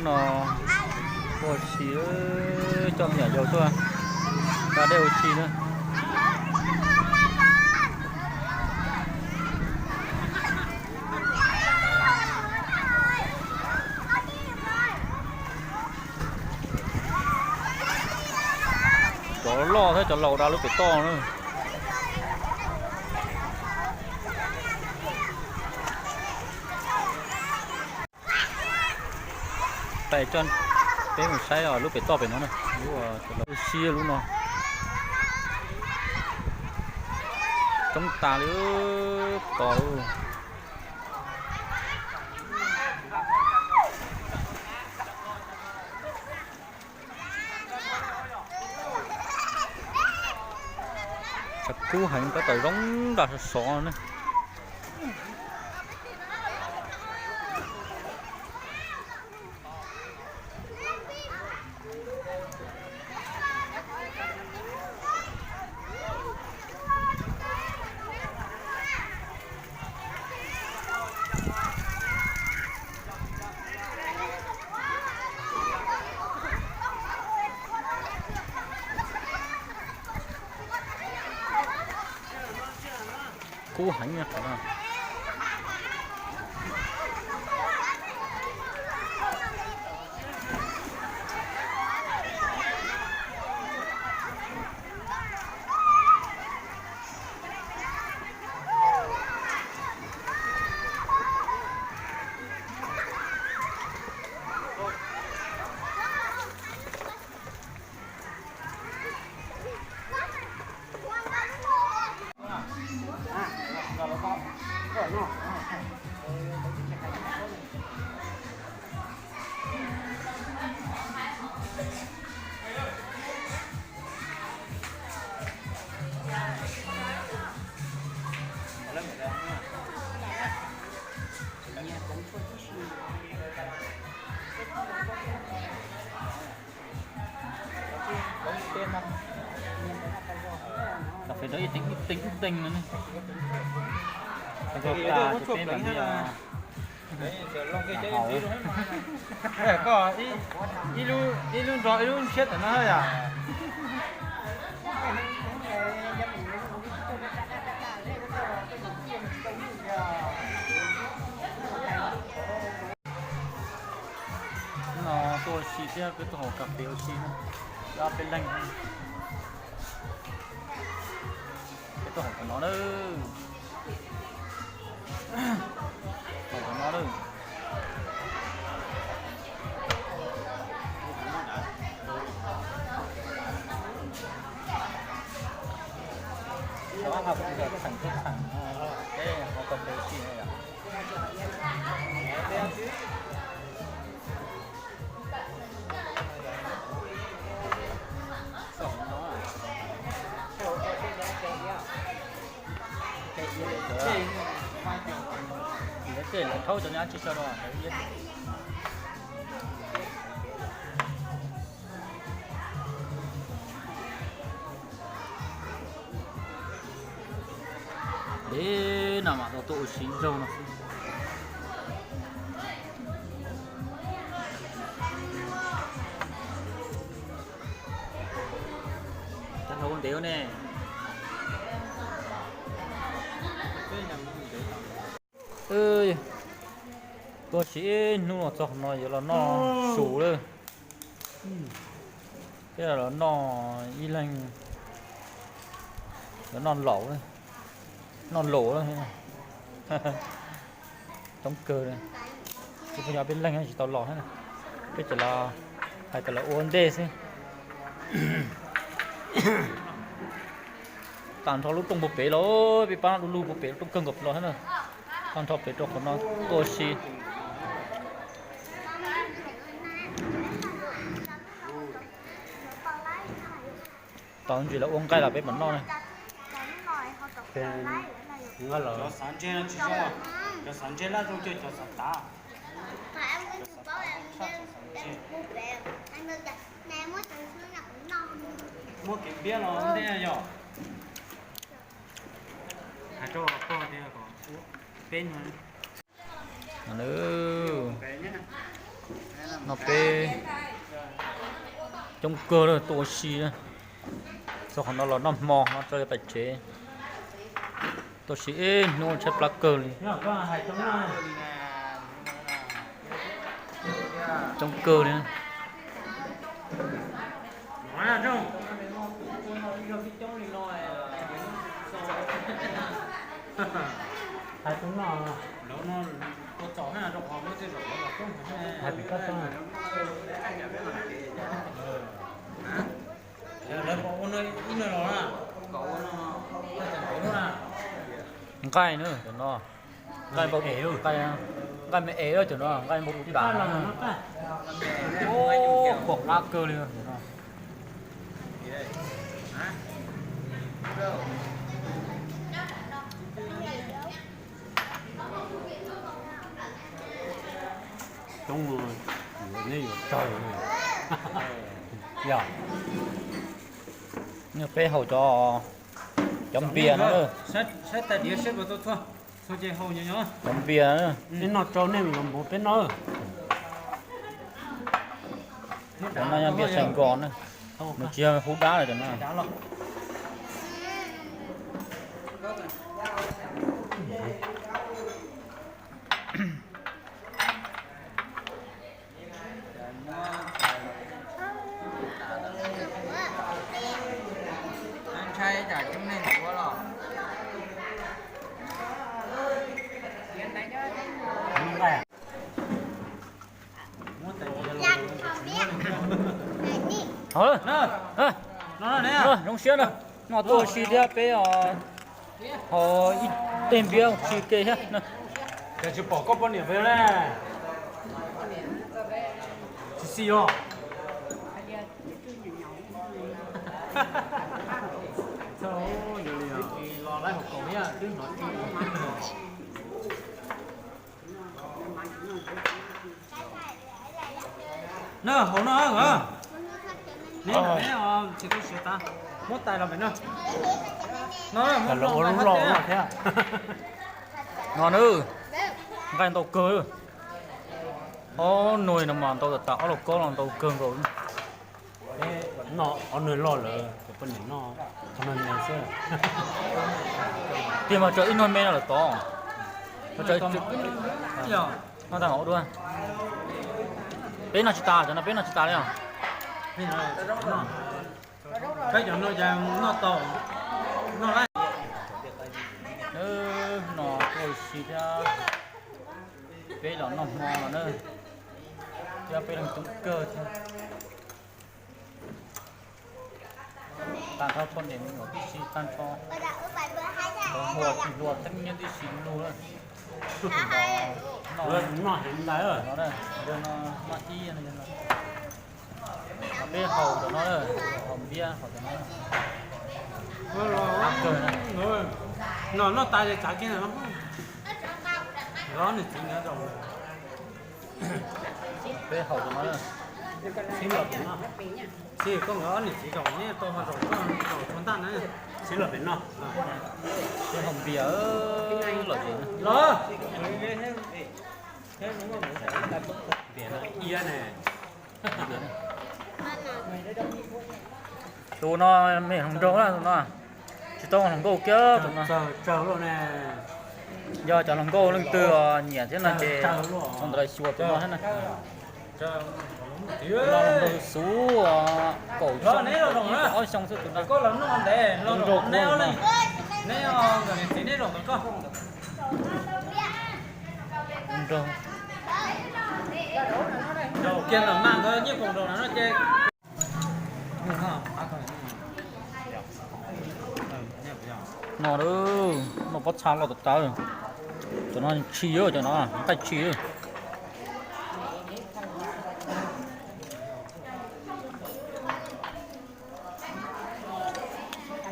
No ua si, coj me nyuam yaus tuaj da dej ua si na. Cov loj thiab cov laus da lub pem toj na. Peb mus saib lub pem toj pem no na, lub, lub siab lub no. Coob tas li, tos. Tshav kub heev, tab tom zoo nraug sov sov na. Kub heev. Cov pem rau ib teev ib teev ib teev no ne. Koj, koj ib lub nrog ib lub ntshiab tam no yom. No tuaj ua si thiab peb tuaj haus kas fes ua si na, ob peb leeg. Peb tuaj haus tom no na. Haus tom no na. Cov haus kas fes tseem tseem, peb haus kas fes ua si na yom. Tej lawv rhaub cov nyab tsis tso rau. Deb no mas tau tuaj ua si nraug no xwb. Cov hlau ntev ne. Tuaj si ib hnub los txog no yuav los noj su lawm. Thiab los noj ib leeg, los noj laus, noj laus lawm. Coob kawg li. Ib pab nyob peb leeg tsis tau los thiab, peb tseem los hais tias los ua ntej xwb. Tag nrho lub rooj puag pem los, peb pab du lug puag pem lub rooj kawg nkaus los thiab na. Tag nrho pem rau qhov no tuaj si. Tos ntsis lawv ua nqaij los peb mam noj na. Cov xav ntseg no tsis zoo, cov xav ntseg laj zoo cuag cov xav tav. Muab kev npiab los ntej yog hais rau pog tias kom peb no. No peb coob kawg lawm, tuaj ua si. Txog qhov no los noj hmo no tso pais tsev. Tuaj ua si ib hnub tshaib plab kawg li. Coob kawg li. Hais tus no, hais pem koj xwb. Lawv kom ua ib no los na. Nqaij na cov no, nqaij npau, nqaij me es cov no, nqaij npau taws dam. Pom lab kawg li. Coob, neb yuav tsawg? Yog, peb haus cov, cov npias no. Saib tais diav seb puas tau txhua, txhua ces haus nyob nyob. Cov npias, neb noj rau nej los mus peb noj. Cov no yog npias Sainkos na, nws tsis yog hub dab los cov no. Ntshai tsam coob neeg ua los. Zoo siab na, no tuaj ua si thiab peb ho ib teg npiab ua si ke thiab. Cas tsis pom koj poj niam pem na? Tsis xis os. Los lawv hauv kaum thiab twb hnov. Na hauv no, neb tsis tau siav tas, muab tais los pem no. No, lub loj thiab. No na, nqaij ntau kawg. Ob nus no mas ntau tas tas, ob lauj kaub los ntau kawg nkaus. Noj ob nus loj lawm, cov poj niam noj qhov no me xwb. Tiag mas tso ib nus me no lawm tod. Noj tas ua dua. Peb noj tsis tas, cov no peb noj tsis tas li os. Peb cov no cas noj tau, noj lawm. No tuaj ua si thiab, peb los noj hmo los na, thiab peb leeg coob kawg thiab. Tag nrho poj niam me nyuam tib si tag nrho, hluas tsis hluas teeb nyiab tib si lug lawm. Noj heev ntag. No, no, no ib no, peb haus cov no, haus npiab haus cov no. Kawg na. No noj tas ces tsav kiag no. Nkawd ob niam txiv nkawd zoo. Peb haus cov no. Txiv, koj nkawd ob niam txiv zoo, neb tau ho zoo, koj zoo txhua ntaj na. Txiv los pem no. Peb haus npias los. Los. Npias no iab ne. Tus no me hluas nraug na, tus no tsis tau hluas nkauj kiag tus no. Yog cov hluas nkauj leej twg nyiam thiab no ces tau ntawd xyuas tus no thiab na. Tus no hluas nraug xuv, kaum xyoo, kaum ib kaum ob xyoo xwb tus no. Hluas nraug kuv no. Hluas nraug. No, no pob txha loj tas tas. Cov no tshis, cov no nqaij tshis.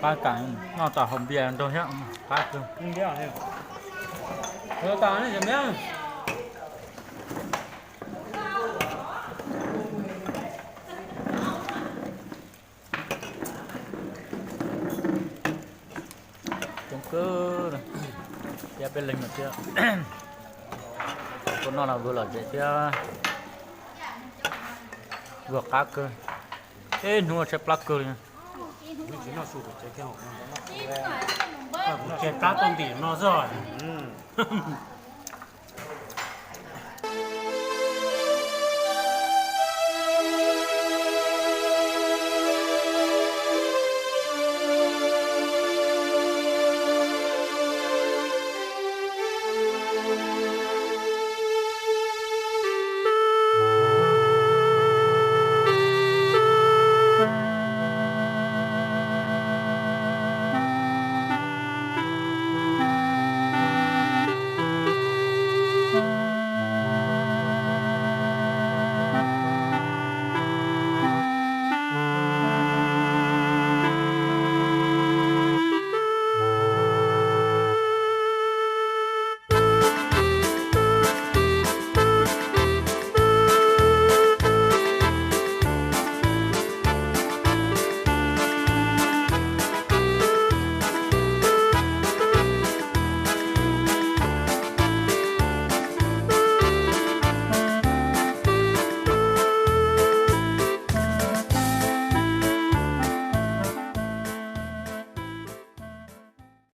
Qab tas, noj tas haus npias nrog thiab, qab kawg. Coob kawg, thiab peb leeg no thiab. Tuaj noj no ua lom zem thiab. Luag qab kawg, ib hnub tshaib plab kawg li. Kuv tshaib plab tau ntim no xwb.